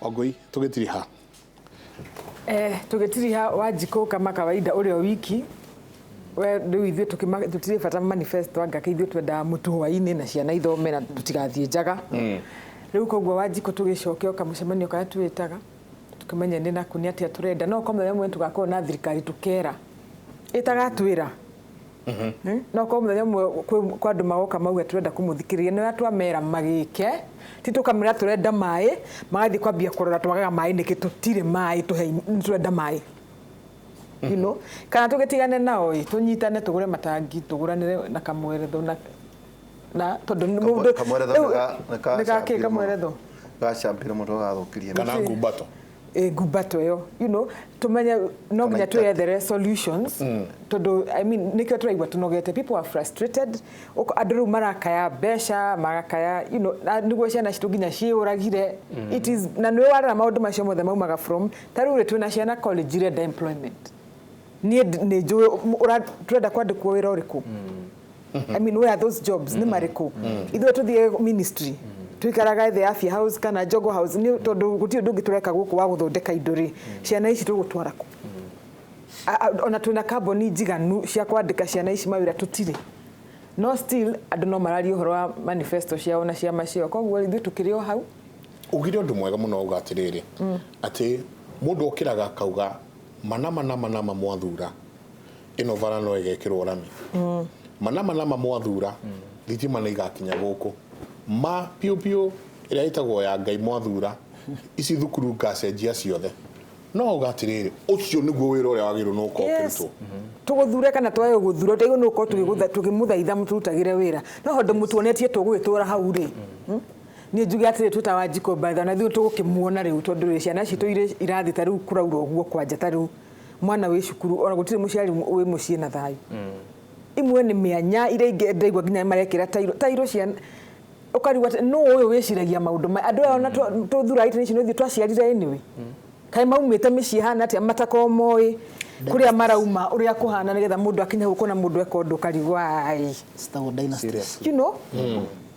Wangui, tũgĩtiriha. Tũgĩtiriha, Wanjikũ kama kawaida ũrĩa o wiki we rĩu ithuĩ tũtirĩ bata manifesto, anga ke ithuĩ twendaga mũtu hwaĩ-inĩ na ciana ithome na tũtigathiĩ njaga. Rĩu koguo Wanjikũ, tũgĩcoke o kamũcemanio karĩa twĩtaga, tũkĩmenye nĩ naku nĩ atĩa tũrenda, no korwo mũthenya ũmwe tũgakorwo na thirikari tũkera ĩtagatwĩra. No korwo mũthenya ũmwe kwa andũ magoka mauge tũrenda kũmũthikĩrĩria, nĩ ũrĩa twamera magĩke, ti tũkamera tũrenda maĩ, magathiĩ kwambia kũrora twagaga maĩ nĩkĩ, tũtirĩ maĩ, tũhe nĩ tũrenda maĩ, kana tũgĩtigane nao ĩ, tũnyitane tũgũre matangi, tũgũranĩre na kamweretho na tondũ nĩ mũndũ Kamweretho. Nĩ gakĩ kamweretho? Gacampire mũno, gathũkirie. Kana ngumbato. Ĩ, ngumbato ĩyo, tũmenye no nginya itati. Twĩyethere solutions, tondũ I mean, nĩkĩo tũraigua tũnogete. People are frustrated. Andũ rĩu marakaya mbeca, marakaya na nĩguo ciana citũ nginya ciĩũragire. It is na nĩwe warora maũndũ macio mothe maumaga from ta rĩu rĩ, twĩna ciana college irenda employment. Niĩ nĩ njũĩ tũrenda kwandĩkwo wĩra ũrĩkũ. I mean, where are those jobs? Nĩ marĩkũ? Ithuĩ tũthiĩ ministry, tuikaraga thĩ Afya House kana Jogo House, nĩ tondũ gũtirĩ ũndũ ũngĩ tũreka gũkũ wa gũthondeka indo rĩ, ciana ici tũgũtwara kũ? Ona twĩna kambuni njiganu cia kwandĩka ciana ici mawĩra, tũtirĩ. No still andũ no mararia ũhoro wa manifesto ciao na ciama ciao, koguo ithuĩ tũkĩrĩ o hau. Ugire ũndũ mwega mũno, uga atĩrĩrĩ, atĩ mũndũ okĩraga akauga mana mana mana ma mwathura ĩno bara no ĩgekĩrwo rami, mana mana ma mwathura thitima nĩ igakinya gũkũ, ma piũ piũ ĩrĩa ĩtagwo ya Ngai, mwathura ici thukuru ngacenjia ciothe. No uga atĩrĩrĩ, ũcio nĩguo wĩra ũrĩa wagĩrĩirwo nĩ gũkorwo ũkĩrutwo. Tũgũthure kana twage gũgũthura, ũtaigũ nĩ ũkorwo tũkĩmũthaitha mũtũrutagĩre wĩra, no tondũ mũtuonetie tũgũgĩtũra hau rĩ, Niĩ njuge atĩrĩ, twĩta Wanjikũ Mbatha na ithuĩ tũgũkĩmuona rĩu, tondũ rĩ, ciana citũ irĩ irathiĩ ta rĩu kũraura ũguo kwanja, ta rĩu mwana wĩ cukuru, ona gũtirĩ mũciari wĩ mũciĩ na thayũ. Imwe nĩ mĩanya, iria ingĩ ndaigua nginya marekĩra tairo tairo ciana, ũkarigwo atĩ nũ ũyũ wĩciragia maũndũ maya. Andũ aya ona tũthuraga itĩ ici nĩ ithuĩ twaciarire anyway, kaĩ maumĩte mĩciĩ hana atĩa, matakoragwo moĩ kũrĩa marauma ũrĩa kũhana, nĩgetha mũndũ akinye gũkũ na mũndũ eka ũndũ ũkarigwo ai. Citagwo dynasties.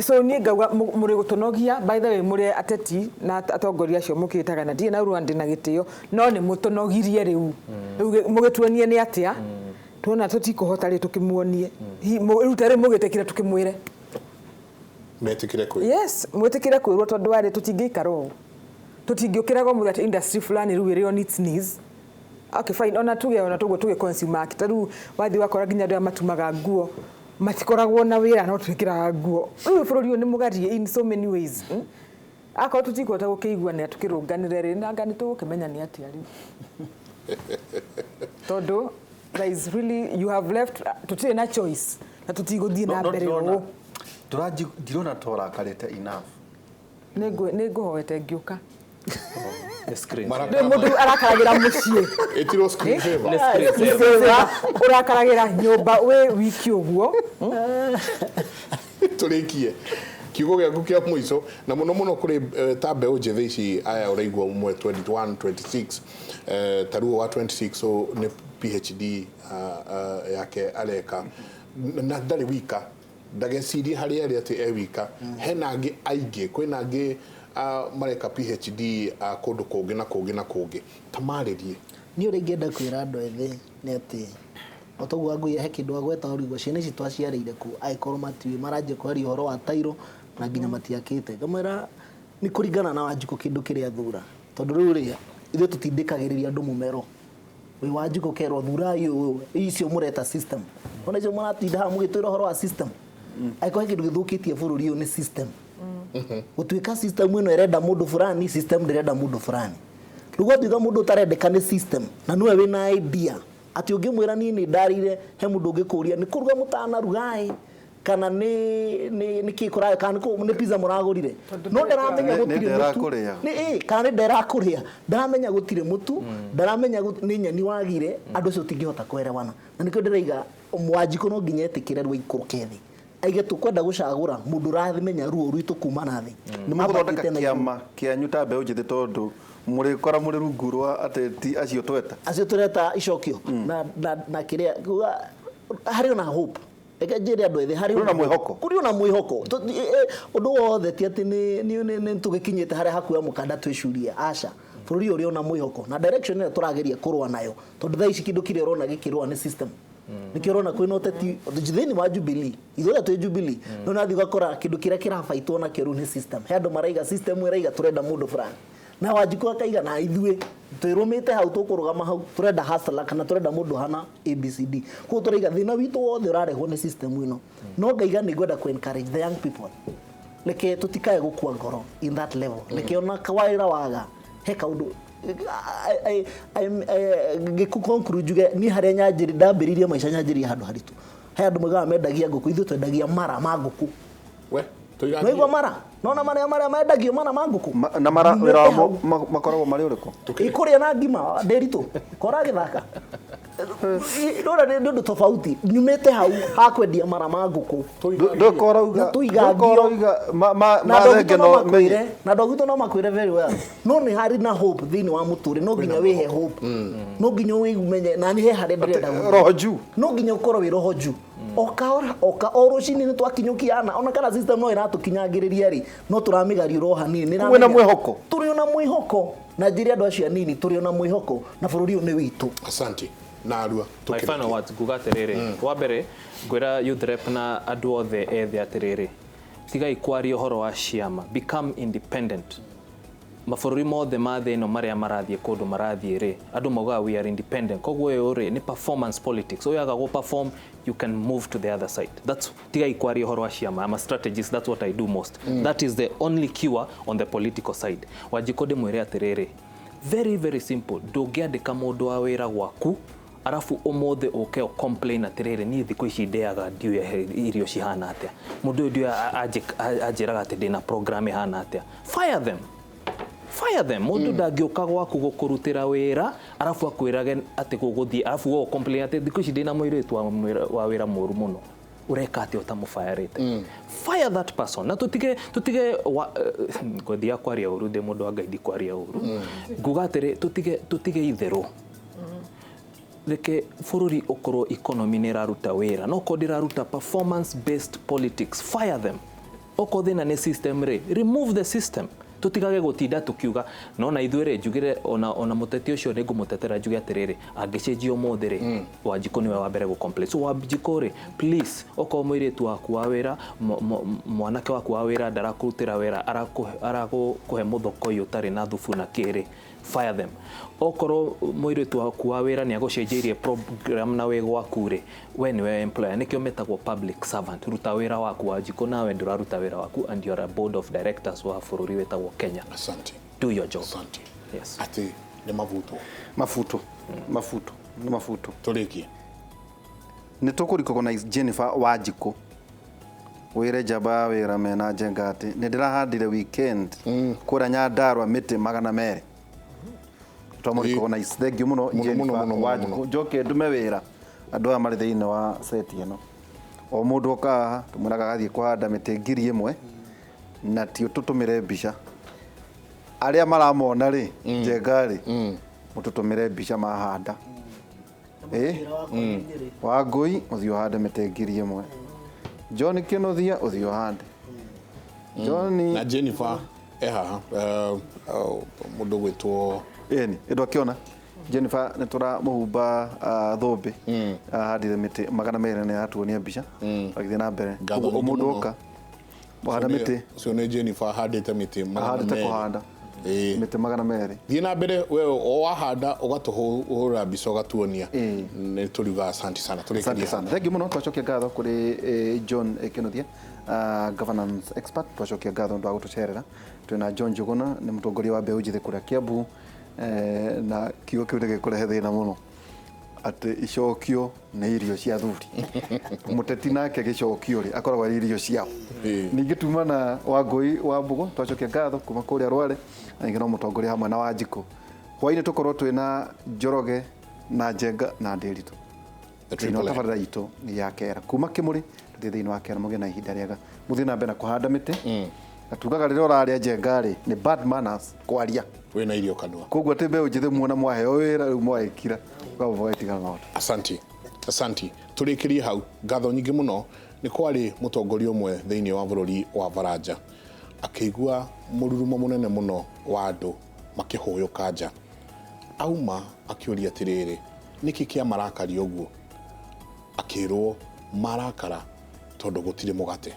So niĩ ngauga mũrĩ gũtũnogia. By the way, mũrĩ ateti na atongoria acio mũkĩtaga na ndirĩ na ũru, ndĩ na gĩtĩo, no nĩ mũtũnogirie rĩu. Rĩu mũgĩtuonie nĩ atĩa tuona tũtikũhota rĩ, tũkĩmuonie. Rĩu ta rĩu mũgĩtĩkĩre tũkĩmwĩre metĩkĩre kwĩ Yes, mwĩtĩkĩre kwĩrwo, tondũ warĩ tũtingĩikara ũũ, tũtingĩũkĩraga ũmũthĩ atĩ industry fulani rĩu ĩrĩ on its knees. Okay, fine, ona tuge ona tũguo tũgĩ consume, ta rĩu wathiĩ wakora nginya andũ arĩa matumaga nguo matikoragwo na wĩra, no twĩkĩraga nguo. Rĩu bũrũri ũyũ nĩ mũgarie in so many ways, Akorwo tũtikũhota gũkĩiguanĩra, tũkĩrũnganĩre rĩ, nanga nĩ tũgũkĩmenya nĩ atĩa rĩu, tondũ there is really, you have left, tũtirĩ na choice na tũtigũthiĩ na No mbere ndĩrona ũũ. Ndirona ta ũrakarĩte enough. Nĩ ngũhoete ngĩũka. Nĩ screen. Ndĩ mũndũ arakaragĩra mũciĩ. Ĩtirwo screen saver. Nĩ screen saver. Saver, ũrakaragĩra nyũmba wĩ wiki ũguo. Tũrĩkie kiugo gĩaku kĩa mũico, na mũno mũno kũrĩ ta mbeũ njĩthĩ ici aya ũraigua ũmwe 21 26, ta rĩu wa 26, so nĩ PhD yake areka na ndarĩ wika, ndagecirie harĩa arĩ atĩ e wika, hena angĩ aingĩ, kwĩna angĩ mareka PhD kũndũ kũngĩ na kũngĩ na kũngĩ, ta marĩrie. Niĩ ũrĩa ingĩenda kwĩra andũ ethĩ nĩ atĩ o toguo Wangũi he kĩndũ agweta, ũrigwo ciana ici twaciarĩire kũ angĩkorwo matiũĩ, maranjia kwaria ũhoro wa tairo na nginya matiakĩte. Ngamwĩra nĩ kũringana na Wanjikũ kĩndũ kĩrĩa athura, tondũ rĩu rĩ, ithuĩ tũtindĩkagĩrĩria andũ mũmero. Wĩ Wanjikũ kerwo thurai ũyũ, icio mũreta system, ona icio mũratinda haha mũgĩtwĩra ũhoro wa system. Angĩkorwo he kĩndũ gĩthũkĩtie bũrũri ũyũ nĩ system. Gũtuĩka system ĩno ĩrenda mũndũ fulani, system ndĩrenda mũndũ fulani. Rĩu gwatuĩka mũndũ ũtarendeka nĩ system na nĩwe wĩna idea, atĩ ũngĩmwĩra niĩ nĩ ndarĩire, he mũndũ ũngĩkũria nĩ kũruga mũtanaruga ĩ, kana nĩ kĩ kũra, kana nĩ pizza mũragũrire, no ndaramenya Nĩ gũtirĩ ndera mũtu. kũrĩa. Nĩ ĩ, kana nĩ ndera kũrĩa, ndaramenya gũtirĩ mũtu, ndaramenya nĩ nyeni wagire. Andũ acio tũtingĩhota kwerewana, na nĩkĩo ndĩraiga Wanjikũ no nginya etĩkĩre rĩu aikũrũke thĩ, aige tũkwenda gũcagũra mũndũ ũramenya ruo rwitũ kuma na thĩ. Nĩ mũgũthondeka Ambatĩte na igũrũ. Kĩama kĩanyu ta mbeũ njĩthĩ, tondũ mũrĩkora mũrĩ rungu rwa ateti acio tweta. Acio tũreta icokio na kĩrĩa kuga harĩ ona hope. Reke njĩre andũ ethĩ harĩ Kũrĩ na mwĩhoko. Kũrĩ ona mwĩhoko. Ũndũ wothe ti atĩ nĩ tũgĩkinyĩte harĩa hakuoya mũkanda twĩcurie, aca. Bũrũri ũyũ ũrĩ ona mwĩhoko na direction ĩrĩa tũrageria kũrũa nayo, tondũ thaa ici kĩndũ kĩrĩa ũrona gĩkĩrũa nĩ system. Nĩkĩo ũrona kwĩna ũteti thĩinĩ wa Jubilee, ithuothe twĩ Jubilee, no nathiĩ ũgakora kĩndũ kĩrĩa kĩrabaitwo nakĩo rĩu nĩ system. He andũ maraiga system ĩraiga tũrenda mũndũ fulani, na Wanjikũ akaiga na ithuĩ twĩrũmĩte hau, tũkũrũgama hau, tũrenda hustler kana tũrenda mũndũ hana ABCD. Koguo tũraiga thĩna witũ wothe ũrarehwo nĩ system ĩno. No ngaiga nĩ ngwenda ku encourage the young people, reke tũtikae gũkua ngoro in that level. Reke ona wĩra waga he kaũndũ ngĩkũ conclude, njuge niĩ harĩa nyanjĩrĩ ndambĩrĩirie maica, nyanjĩrĩrie handũ haritũ. He andũ moigaga mendagia ngũkũ, ithuĩ twendagia mara ma ngũkũ. We tũigangie. Nĩwaigua mara nona marĩa mendagio mara ma ngũkũ. Na mara Nyumĩte wĩra wamo hau. makoragwo marĩ ũrĩkũ? Ĩkũrĩa na ngima ndĩritũ kora gĩthaka rora nĩ ũndũ tofauti. Nyumĩte hau hakwendia mara ma ngũkũ. Ndũkorauga Na tũigangio. ndũkorauga Na andũ mathenge agitũ no no makwĩre, na andũ agitũ no makwĩre very well, no nĩ harĩ na hope thĩinĩ wa mũtũrĩ. No nginya wĩhe hope, no nginya wĩmenye na nĩ he harĩa ndĩrenda gũthiĩ. Roho juu. No nginya ũkorwo wĩ roho juu o kahora o ka o rũcinĩ nĩ twakinyũkia ana ona kana system no ĩratũkinyangĩrĩria rĩ, no tũramĩgariũra o hanini. Nĩ Kwĩna ĩramenya- mwĩhoko. Tũrĩ ona mwĩhoko, na njĩre andũ acio anini tũrĩ ona mwĩhoko na bũrũri ũyũ nĩ witũ. Asante na arua. My final words, nguga atĩrĩrĩ, wa mbere ngwĩra youth rep na andũ othe ethĩ atĩrĩrĩ, tigai kwaria ũhoro wa ciama, become independent. Mabũrũri mothe ma thĩ ĩno marĩa marathiĩ kũndũ marathiĩ rĩ, andũ maugaga we are independent. Koguo ũyũ rĩ nĩ performance politics, ũyũ aga gũ perform, you can move to the other side. That's tigai kwaria ũhoro wa ciama. I'm a strategist, that's what I do most. That is the only cure on the political side. Wanjikũ, ndĩmwĩre atĩrĩrĩ, very very simple, ndũngĩandĩka mũndũ wa wĩra gwaku arabu ũmũthĩ ũke ũ complain atĩrĩrĩ, niĩ thikũ ici ndĩaga ndiũĩ irio cihana atĩa, mũndũ ũyũ ndiũĩ anjĩraga atĩ ndĩna program ĩhana atĩa. Fire them, fire them. Mũndũ ndangĩũka gwaku gũkũrutĩra wĩra arabu akwĩrage atĩ gũgũthiĩ, arabu we complain atĩ thikũ ici ndĩna mũirĩtu wa wĩra mũru mũno. Ũreka atĩa ũtamũbayarĩte? Fire that person na tũtige ngwĩthia kwaria ũru, ndĩ mũndũ wa Ngai, ndikwaria ũru. Nguga atĩrĩ, tũtige itherũ. Reke bũrũri ũkorwo economy nĩ ĩraruta wĩra, no korwo ndĩraruta, performance based politics, fire them. Okorwo thĩna nĩ system rĩ, remove the system. Tũtigage gũtinda tũkiuga no na ithuĩ rĩ. Njugire ona mũteti ũcio nĩ ngũmũtetera, njuge atĩrĩrĩ, angĩcenjia ũmũthĩ rĩ, Wanjikũ nĩwe wa mbere gũ complain. So Wanjikũ rĩ, please, okorwo mũirĩtu waku wa wĩra, mwanake waku wa wĩra ndarakũrutĩra wĩra, arakũhe mũthokoi ũtarĩ na thubu na kĩrĩ, fire them. Okorwo mũirĩtu waku wa wĩra nĩ agũcenjeirie program na wĩ gwaku rĩ, we nĩwe employer, nĩkĩo metagwo public servant, ruta wĩra waku. Wanjikũ, nawe ndũraruta wĩra waku and you are a board of directors wa bũrũri wĩtagwo Kenya. Asante. Do your job. Asante. Yes. Atĩ nĩ mabutwo. Mabuto, mabuto nĩ mabuto. Tũrĩkie. Nĩ tũkũ recognize Jennifer Wanjikũ, wĩre njamba ya wĩra mena njenga atĩ nĩ ndĩrahandire weekend kũrĩa Nyandarua mĩtĩ 200. Twamũ recognize, thank you mũno. Mũno, Jennifer mũno, mũno, mũno, Wanjikũ. Mũno. Njoke ndume wĩra andũ aya marĩ thĩinĩ wa set ĩno, o mũndũ oka haha tũmwĩraga agathiĩ kũhanda mĩtĩ 1000, na ti ũtũtũmĩre mbica arĩa maramona rĩ, njenga rĩ, mũtũtũmĩre mbica mahanda. Wĩra wakwa nĩ Nyĩrĩ. Wangũi, ũthiĩ ũhande mĩtĩ 1000. John Kĩnuthia, ũthiĩ ũhande. John Na Jennifer e haha, mũndũ gwĩtwo ĩni ĩndũ akĩona Jennifer nĩ tũramũhumba thũmbĩ, ahandire mĩtĩ 200, nĩ aratuonia mbica agĩthiĩ na mbere. Ngatho Ũguo o nyingĩ mũndũ mũno. oka wahanda mĩtĩ. Ũcio nĩ Jennifer ahandĩte mĩtĩ magana Ahandĩte merĩ. kũhanda mĩtĩ 200. Thiĩ na mbere we, o wahanda ũgatũhũra mbica ũgatuonia. Nĩ tũriuga asante sana. Asante Tũrĩkĩrie. sana, thank you mũno. Twacokia ngatho kũrĩ John Kĩnuthia, governance expert. Twacokia ngatho ũndũ wa gũtũcerera. Twĩna John Njuguna, nĩ mũtongoria wa mbeũ njĩthĩ kũrĩa Kiambu, na kiugo kĩu nĩ gĩkũrehe thĩna mũno atĩ icokio nĩ irio cia thuri, mũteti nake gĩcokio rĩ akoragwo arĩ irio ciao. Ningĩ tuma na Wangũi wa Mbũgũ, twacokia ngatho kuma kũrĩa Rware, na ningĩ no mũtongoria hamwe na Wanjikũ. Hwainĩ tũkorwo twĩna Njoroge na Njenga na Ndĩritũ The thĩinĩ wa Triple M. tabarĩra itũ ya kera kuma Kĩmũrĩ tũthiĩ thĩinĩ wa kera. Mũgĩe na ihinda rĩega, mũthiĩ na mbere na kũhanda mĩtĩ, na tugaga rĩrĩa ũrarĩa, njenga rĩ, nĩ bad manners kwaria Wĩna irio kanua. Koguo atĩ mbeũ njĩthĩ muona mwaheo wĩra rĩu mwaĩkira ũkamũgaitigana na Asante. Asanti, tũrĩkĩrie hau. Ngatho nyingĩ mũno. Nĩ kwarĩ mũtongoria ũmwe thĩinĩ wa bũrũri wa Baranja akĩigua mũrurumo mũnene mũno wa andũ makĩhũyũka nja. Auma akĩũria atĩrĩrĩ, nĩkĩ kĩa marakaria ũguo? Akĩrwo marakara tondũ gũtirĩ mũgate,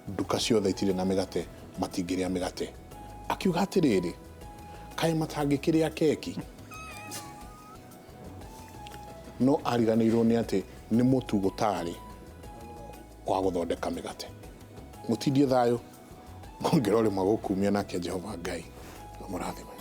nduka ciothe itirĩ na mĩgate, matingĩrĩa mĩgate. Akiuga atĩrĩrĩ, kaĩ matangĩkĩrĩa keki? No ariganĩirwo nĩ atĩ nĩ mũtu gũtarĩ wa gũthondeka mĩgate. Mũtindie thayũ, ngongera ũrĩma gũkumia nake Jehova Ngai amũrathime.